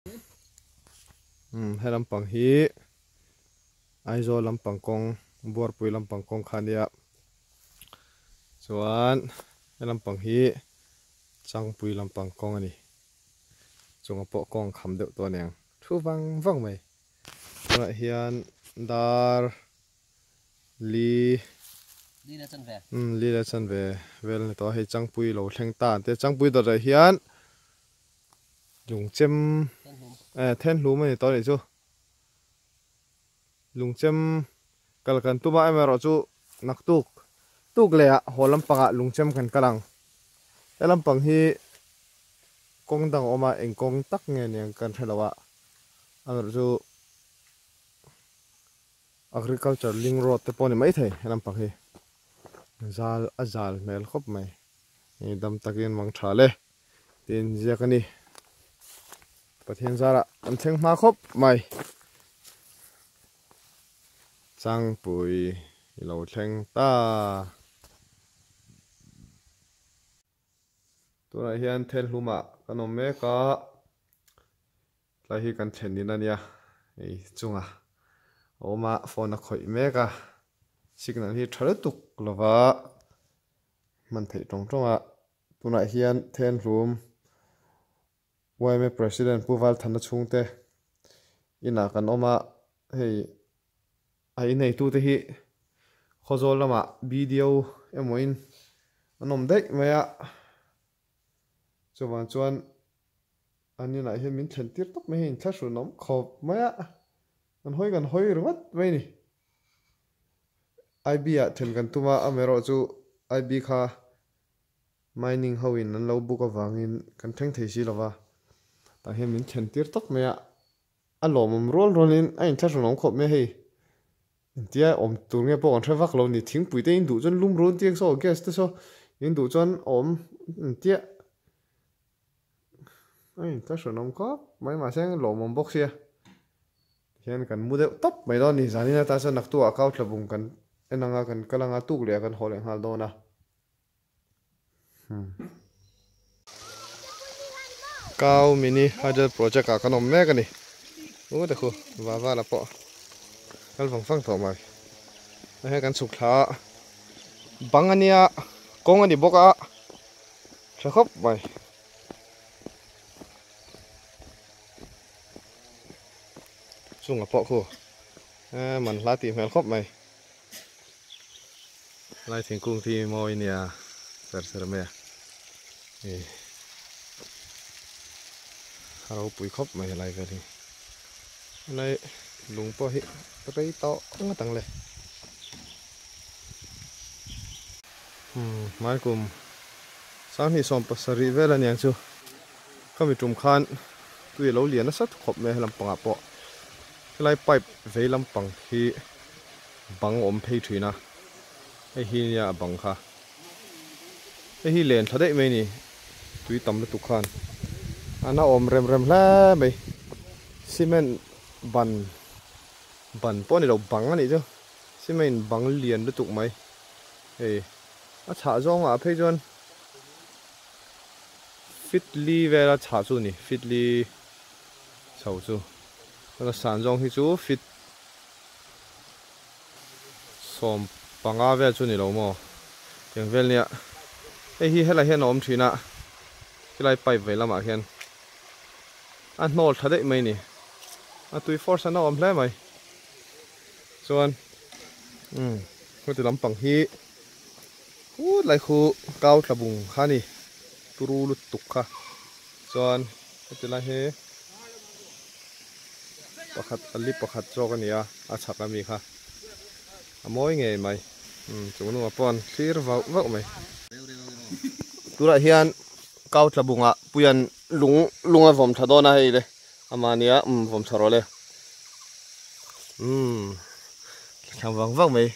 He lampang hi Aizawl lampang kawng Buarpui lampang kawng kha ania chuan he lampang hi Changpui lampang kawng a ni chunga pawh kawng kham deuh tawh aniang thu vang vang mai tunah hian dar li li la chanve vel a ni tawh a hei Changpui lo thleng ta ang te Changpui dawtah hian. Lungchem eh thenhlum a ni tawh a nih chu lungchem kal kan tum a amaherawh chu naktuk tuk leh ah haw lampangah lungchem kan kal ang he lampang hi kawng dang a awm a eng kawng tak nge niang kan hre lo a amaherawh chu agriculture link road te pawh a ni maithei he lampang hi zal a zal hmel khawp mai hei dam takin mang tha le. Tin ziak a ni. Pathian zarah an thleng hma khawp mai. Changpui i lo thleng ta. Tunah hian Thelhlumah kan awm mek a, tlai hi kan thlen in a nia, hei chunga a awm a, phone a khawih mek a, signal hi tha lutuk lova hman theih tawng tawng a. Tunah hian Thenhlum yma President Pu Valthana chhungte inah kan awm a, hei a inneitute hi Khawzawl lamah BDO emawin an awm daih mai a, chuvang chuan an inah hian min thlen tir tawp mai hi inthlahrun awm khawp mai a, kan hawi kan hawi ringawt mai a ni. IB ah then kan tum a, amaherawhchu IB kha Mining ho in an lo book avangin kan thleng thei si lova, tah hian min thlen tir tawk mai a, a lawmawm rual rual in a inthlahrun awm khawp mai a hei, engtia awm tur nge pawh kan hre vak lo ni, thingpui te in duh chuan lum run tiang saw gas te saw in duh chuan awm engtia a inthlahrun awm khawp mai mahse lawmawm bawk sia tihian kan mu deuh tawp mai dawn a ni, zanin atan chuan naktu ah kau tla bung kan en anga kan kal anga tuk leh ah kan haw leh nghal dawn a. Kau mini hydel project ah kan awm mek a ni u te khu va vala pawh kal vang vang tawh mai hei kan chhuk thla a bang a nia kawng a ni bawk a tha khawp mai. Chunga pawh khu man hla tih hmel khawp mai. Lai thingkung thi mawi nia ser ser mai a hei a ropui khawp mai helai vel hi helai lung pawh hi rei tawh ngawt ang le umm hmai kum sanghnih sawm pasarih vel aniang chu khami tum khan tui alo lian nasa khawp mai a helam pangah pawh helai pipe vei lampang hi. Bang awm phei thin a, hei hi nia a bang kha. Hei hi len thla daih mai ni, tui tam lutuk khan a na awm rem rem hle mai. Cement ban ban pawh a ni lo bang a nih chu, cement bang lian lutuk mai hei a chhah zawngah phei chuan feet li vel a chhah chu a ni, feet li chho chu chuan a san zawng hi chu feet. 15 vel chu ni lo maw tiang vel nia hei hi helai hian a awm thin a khilai pipe vei lamah khian a hnawl tha daih mai a ni a tui force an a awm hle mai chuan umm heti lampang hi khut lai khu kau tla bung kha a ni turu lutuk kha chuan heti lai hi. Pakhat a li pakhat zawk a ni a, a chhak ami kha a mawi ngei mai. Umm chung hnungah pawh an thlir vauh vauh mai. Tunah hian kau tla bungah puian lung lung a vawm tha dawn a hei le amah nia umm vawm tha rawh le umm thla vang vang mai.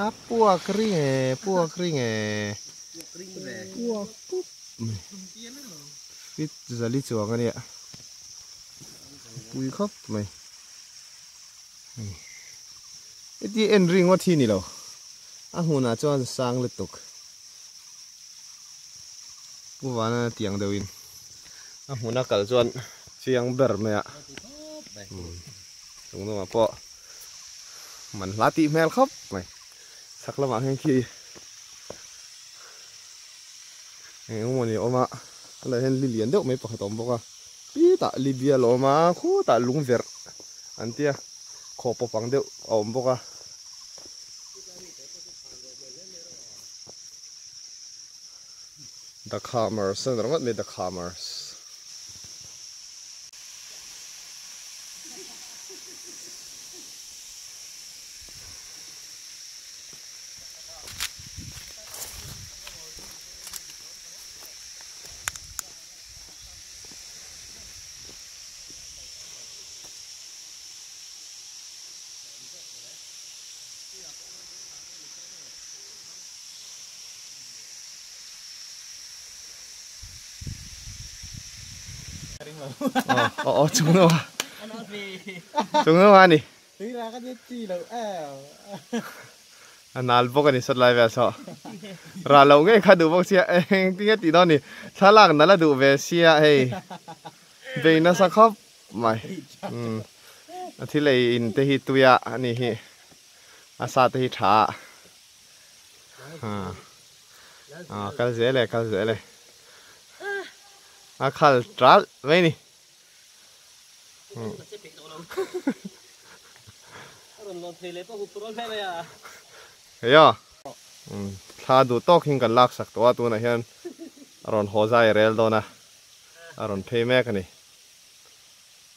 A puak ring e puak ring e puak pup mai. Fit zali chuang a nia pui khawp mai heti en ringawt hi ni lo a hmunah chuan sang lutuk pu vana tiang deuhin. A hmuna kal chuan chiang ber mai a. Chung hnungah pawh man hla tih hmel khawp mai. Chhak lamah hian khi eng eng emaw ni a awm a, helaiah hian li lian deuh mai pakhat a awm bawk a. Pitah li bial a awm a, khutah lung verh an tia khaw pawp ang deuh a awm bawk a. The Khamers a ni ringawt mai The Khamers. Ờ ờ chúng nó chúng nó ani a nal bawk ani sawt lai vel saw rah loh ngei kha duh bawk sia eng tinge tih dawn ni thlalak nala duh ve sia hei bei nasa khawp mai umm a thil ei in te hi tuia ani hi a sa te hi tha a ah kal zel e kal zel e a khal ṭalh mai ni. Heia thla duh tawk hin kan lak sak tawh a tunah hian a rawn haw zai rel dawn a a rawn phei mek a ni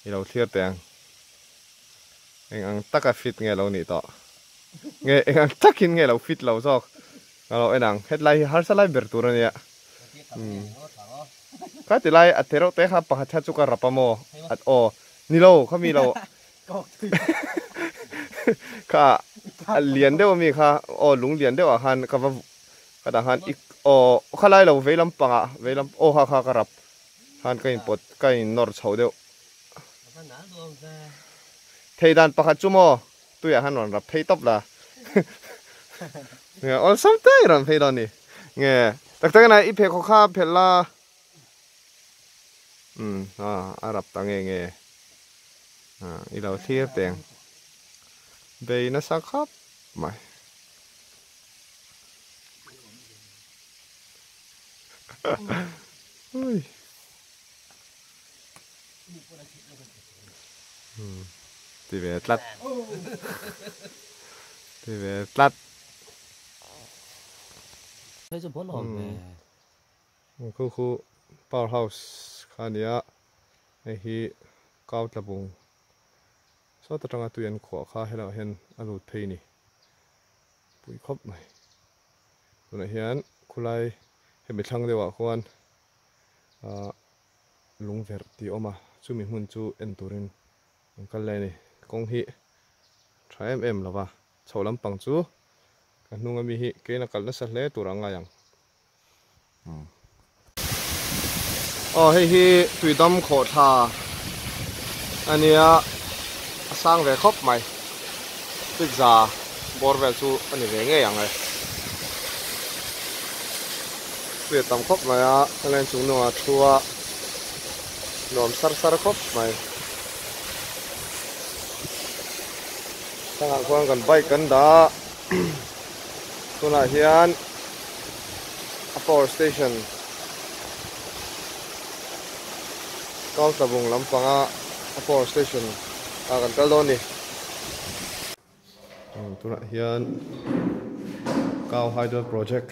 i lo thlir teh ang eng ang taka fit nge lo nih tawh nge eng ang takin nge lo fit lo zawk ka lo en ang hetlai hi harsa lai ber tur a nia. Kha ti lai a te reuh te kha pakhat kha chu ka rap a maw at aw ni lo kha mi lo kha a lian deuh ami kha aw lung lian deuh ah khan ka va ka dah khan ik aw kha lai lo vei lampang ah vei lam aw kha kha ka rap khan ka in pawt ka in nawr chho deuh thei dan pakhat chu maw tuiah khan rawn rap phei tawp la nge awlsam te i rawn phei dawn ni nge tak tak ina i pheikhawk kha phelh la umm a a rap ta nge nge ah i lo thlir teng bei nasa khawp mai. Ui. Ti ve tlat. Ti ve tlat. Khu khu power house kha a nia hei hi kau tla bung sawt atanga tui an khuah kha helaiah hian a lut phei a ni pui khawp mai tunah hian khulai hemi thlang deuhah khuan ahh lung verh tih a awm a chumi hmun chu en turin an kal lai a ni kawng hi tha em em lo va chho lampang chu ka hnung ami hi keina kal nasa hle tur a ngai ang umm aw hei hi tuidam khawhthla a nia a sang ve khawp mai pizza bawr vel chu a ni ve ngei ang e. Tui a tam khawp mai a, helai chung hnungah thu a nuam sar sar khawp mai. Thangah khuan kan bike kan dah a, tunah hian a power station Kautlabung lampanga a power station ah kan kal dawn a ni. Tunah hian Cow Hydel Project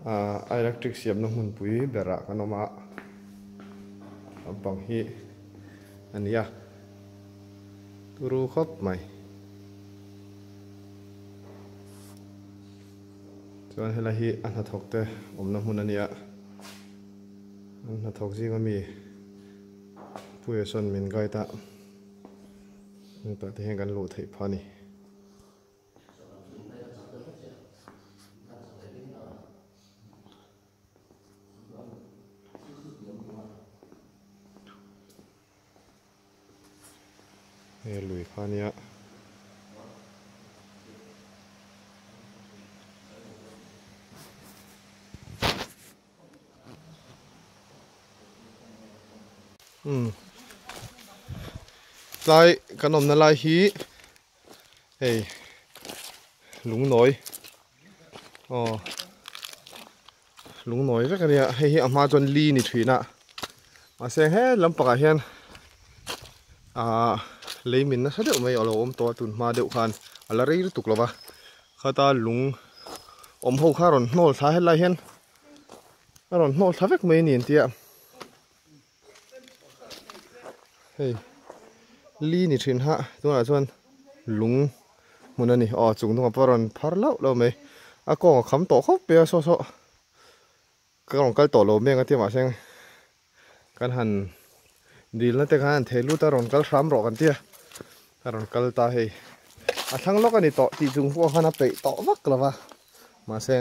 ah a electric siamna hmunpui berah kan awm a lampang hi a ni a turu khawp mai chuan helai hi a hnathawk te awmna hmun a ni a an hnathawk zinga mi Puia sawn min guide a. Hetah te hian kan luh theih phah a ni. Hei lui kha a nia. Umm tlai kan awmna lai hi hei lungnawi aw lungnawi vek a nia hei hi a hma chuan li ni thin a mahse he lampangah hian ah lei min nasa deuh mai a lo awm tawh a tun hma deuh khan a la rei lutuk lo va khata lung awm ho kha a rawn hnawl thla helai hian a rawn hnawl thla vek mai a ni an tia. Hei li ni thin ha tunah chuan lung hmun a ni aw chung hnungah pawh a rawn phar lauh lauh mai a kawng a kham tawh khawp mai a saw saw ka rawn kal tawh lo mai ang a tia mahse kan han dil na te khan an thei lut a rawn kal hram rawh kan tia a rawn kal ta hei a thlang lawk a ni tawh tih chung pawh khan a peih tawh vak lo va mahse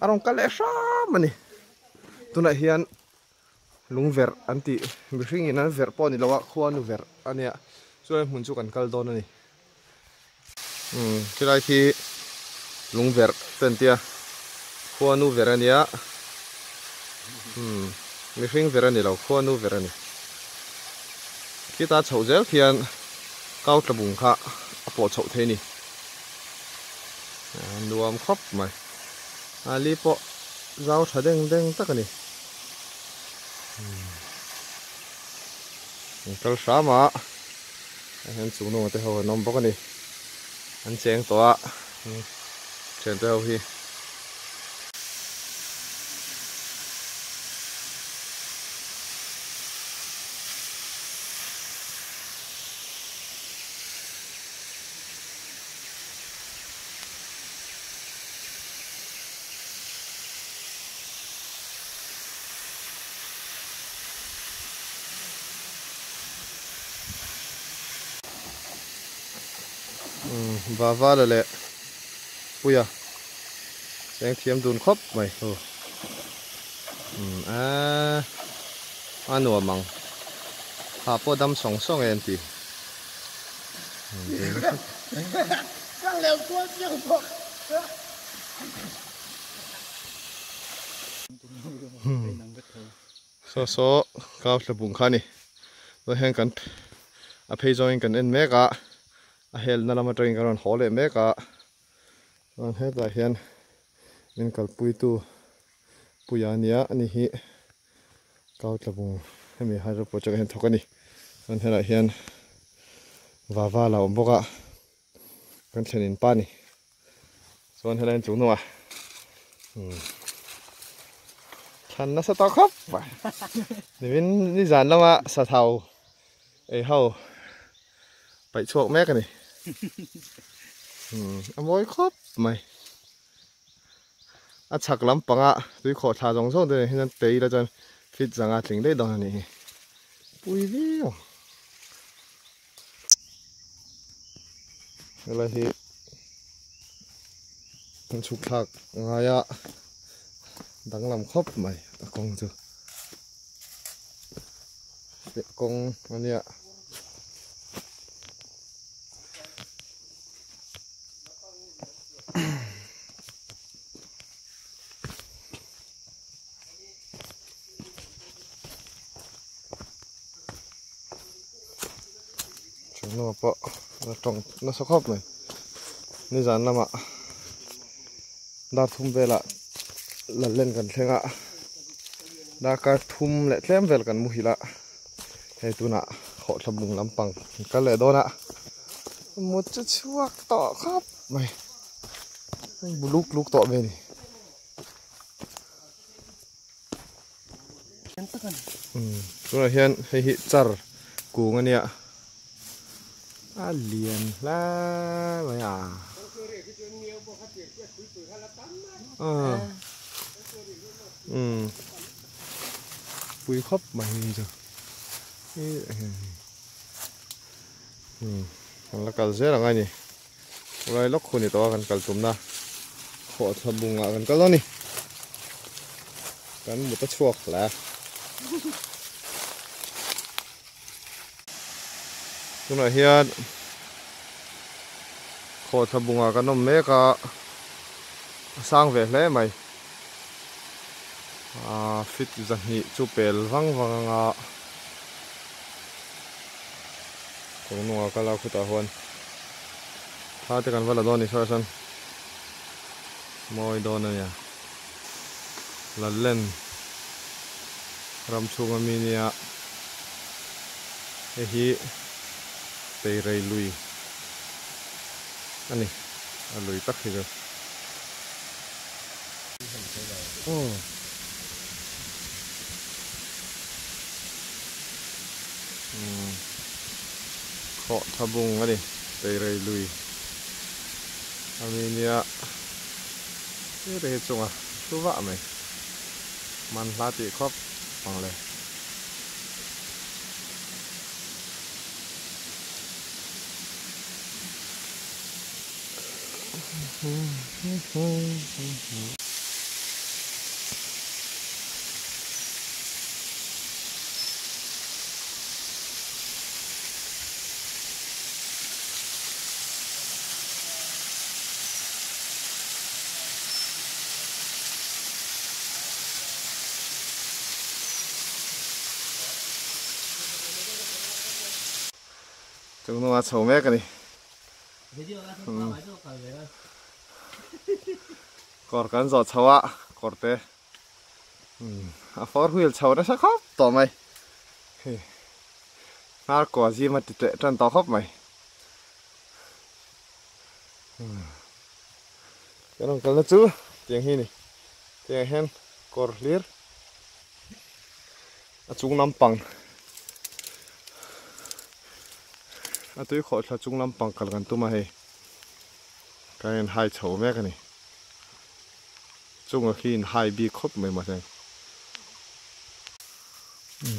a rawn kal leh hram a ni tunah hian lung verh an tih mihring in an verh pawh a ni lo a khuanu verh a nia chuan hmun chu kan kal dawn a ni umm khilai khi lung verh te an tia khuanu verh a nia umm mihring verh a ni lo khuanu verh a ni khita chhoh zel khian kau tla bung kha a pawh chhoh thei a ni. Nuam khawp mai. A li pawh zau tha deng deng tak a ni. An kal hram a, ah hian chung hnungah te ho an awm bawk a ni. An cheng tawh a, thian te ho hi. Vavala leh Puia cheng thiam dun khawp mai hu a a nuam ang ha pawh dam sawng sawng e an ti. Saw saw kau thla bung kha a ni tunah hian kan a phei zawngin kan en mek a a helna lam atangin kan rawn haw leh mek a chuan hetah hian min kalpuitu Puia ania ani hi. Kau tla bung hemi hydro project ah hian thawk a ni chuan helaiah hian vava la awm bawk a kan thlen in pa a ni chuan helai hian chung hnungah umm thlan nasa tawh khawp mai nimin nizan lama sathau ei ho paih chhuak mek a ni umm a mawi khawp mai. A chhak lampanga tui khawh thla zawng zawng te nen hian tei ila chuan fit zanga tling daih dawn a nih hi. Pui viau. Helai hi kan chhuk thlak ngai a danglam khawp mai a kawng chu. Kawng a nia. Chunghnawh pawh a tawng nasa khawp mai nizan lamah dar thum velah lallen kan thleng a darkar thum leh tlem vel kan muhil a hei tunah hawhthla bung lampang kan kal leh dawn a. Mut chu chhuak tawh khawp mai bu luk luk tawh mai a ni. Tunah hian hei hi char kung a nia a lian hle mai a. Pui khawp mai hi chu. Kan la kal zel ang a ni Urai lawk hun i tawh a kan kal tumna khawhthla bungah kan kal dawn a ni kan mut a chhuak hle tunah hian khawhthla bungah kan awm mek a a sang ve hle mai aa fit zahnih chu pel vang vang anga. Chung hnungah kal a khutah huan thla te kan va la dawn a ni saw sawn mawi dawn a nia Lallen ram chhunga mi nia hei hi Teirei lui a ni a lui tak hi chu. Khawh tha bung a ni Teirei lui a mi nia heta hi chunga thu vah mai man hla tih khawp ang le. Chung hnungah chho mek a ni. Kawr kan zawh chho a kawr te a four wheel chho nasa khawp tawh mai hei hnar kua zim a ti teh tan tawh khawp mai kan rawn kalna chu tiang hi a ni tiang hian kawr hlir a chung lampang a tui khawh thla chung lampang kal kan tum a hei kan in hai chho mek a ni chunga khi in hai bik khawp mai mahse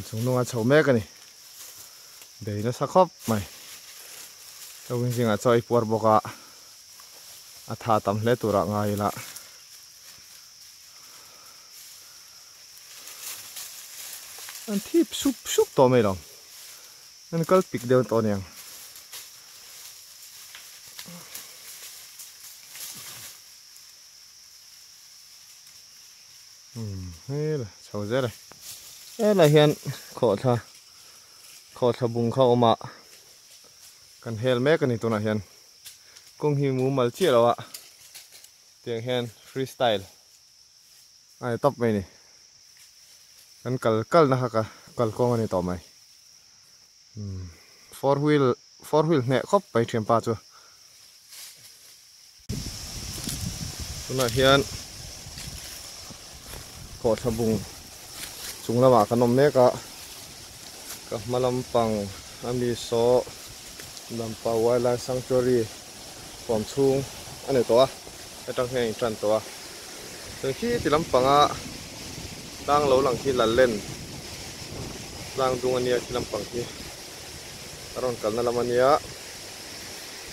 chung hnungah chho mek a ni bei nasa khawp mai chawin zingah chaw ei puar bawk a a tha tam hle turah ngai ila. An thip sup sup tawh mai lo. An kal pik deuh tawh aniang. Hmm, hei la chho zel e. Helai hian khawhthla khawhthla bung kha awm a kan hel mek a ni tunah hian kawng hi mumal chiah lo a tiang hian freestyle A ni tawp mai ni. Kan kal kal na kha ka kal kawng a ni tawh mai. Four wheel four wheel hneh khawp mai thianpa chu. Tunah hian khawhthla bung chung lamah kan awm mek a. Ka hma lampang a mi saw Dampa Wildlife Sanctuary huam chhung a ni tawh a. Atang hian a intan tawh a chuan khi ti lampanga tlang lo lang khi Lallen tlang dung a nia khi lampang khi a rawn kalna lam a nia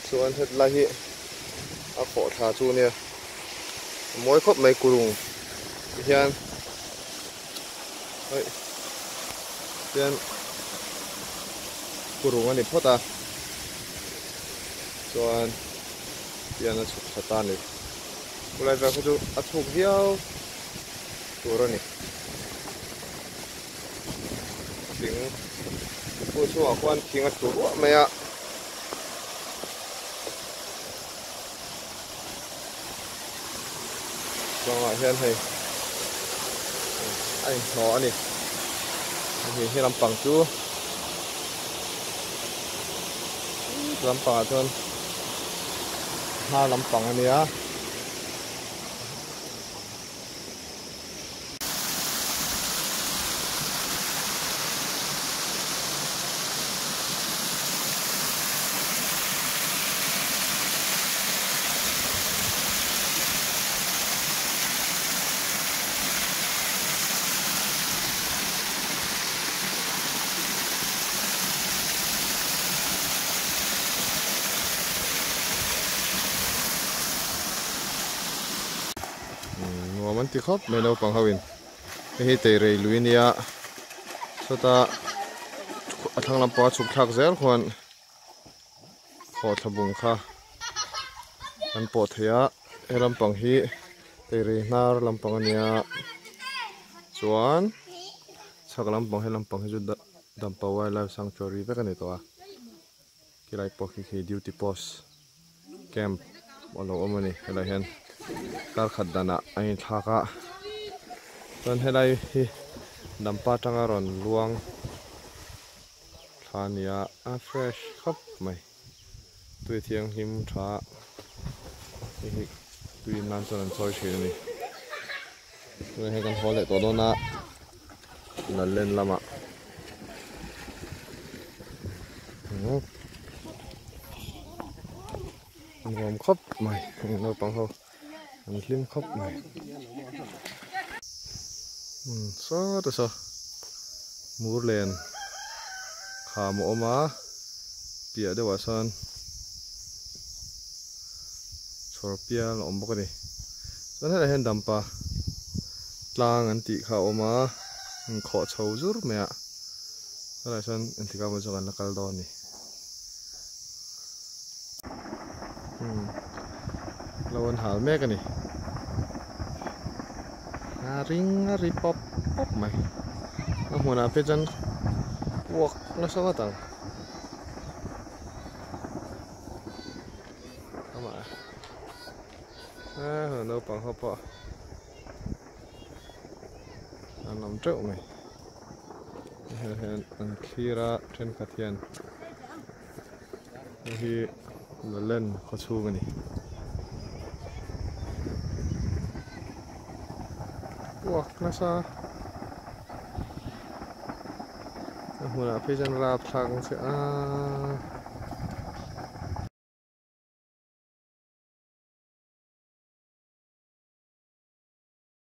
chuan hetlai hi a khawh thla chu a nia a mawi khawp mai kurung ti hian hei tian kurung a ni phawt a chuan. Hian a chhuk thla ta a ni. Khulai vel kha chu a chhuk viau tur a ni. Thing khu chhungah khuan thing a tlu ruah mai a. Chungah hian hei a inhnawh a ni. Hei hi lampang chu lampangah chuan hnar lampang a nia. Nuam an ti khawp mai naupang ho in hei hi teirei lui a nia sawta a thlang lampanga chhuk thlak zel khuan khawhthla bung kha an pawh thei a he lampang hi teirei hnar lampang a nia chuan chhak lampang he lampang hi chu Dampa Wildlife Sanctuary vek a ni tawh a. Khilai pawh khi khi duty post camp a lo awm a ni helai hian kar khat danah a inthlak a chuan helai hi dampa atanga rawn luang thla a ni a a fresh khawp mai tui thianghlim tha hei hi tui in nan chuan an chawi thin a ni tunah hian kan haw leh tawh dawn a Lallen lamah. Nuam khawp mai naupang ho an hlim khawp mai saw te saw mur len kham a awm a piah deuhah sawn chhawr pial a awm bawk a ni chuan helaiah hian dampa tlang an tih kha a awm a inkhawh chho zur mai a. Helaiah chuan engtikah emaw chu kan la kal dawn a ni. Hmm lo an hal mek a ni. A ring a ri pawp pawp mai. A hmunah phei chuan puak nasa ngawt ang. Amah a naupang ho pawh an awm teuh mai. Hei hian an thlir a thenkhat hian hei hi Lalen khaw chhung a ni. Uak nasa a hmunah phei chuan rapthlak ang che a.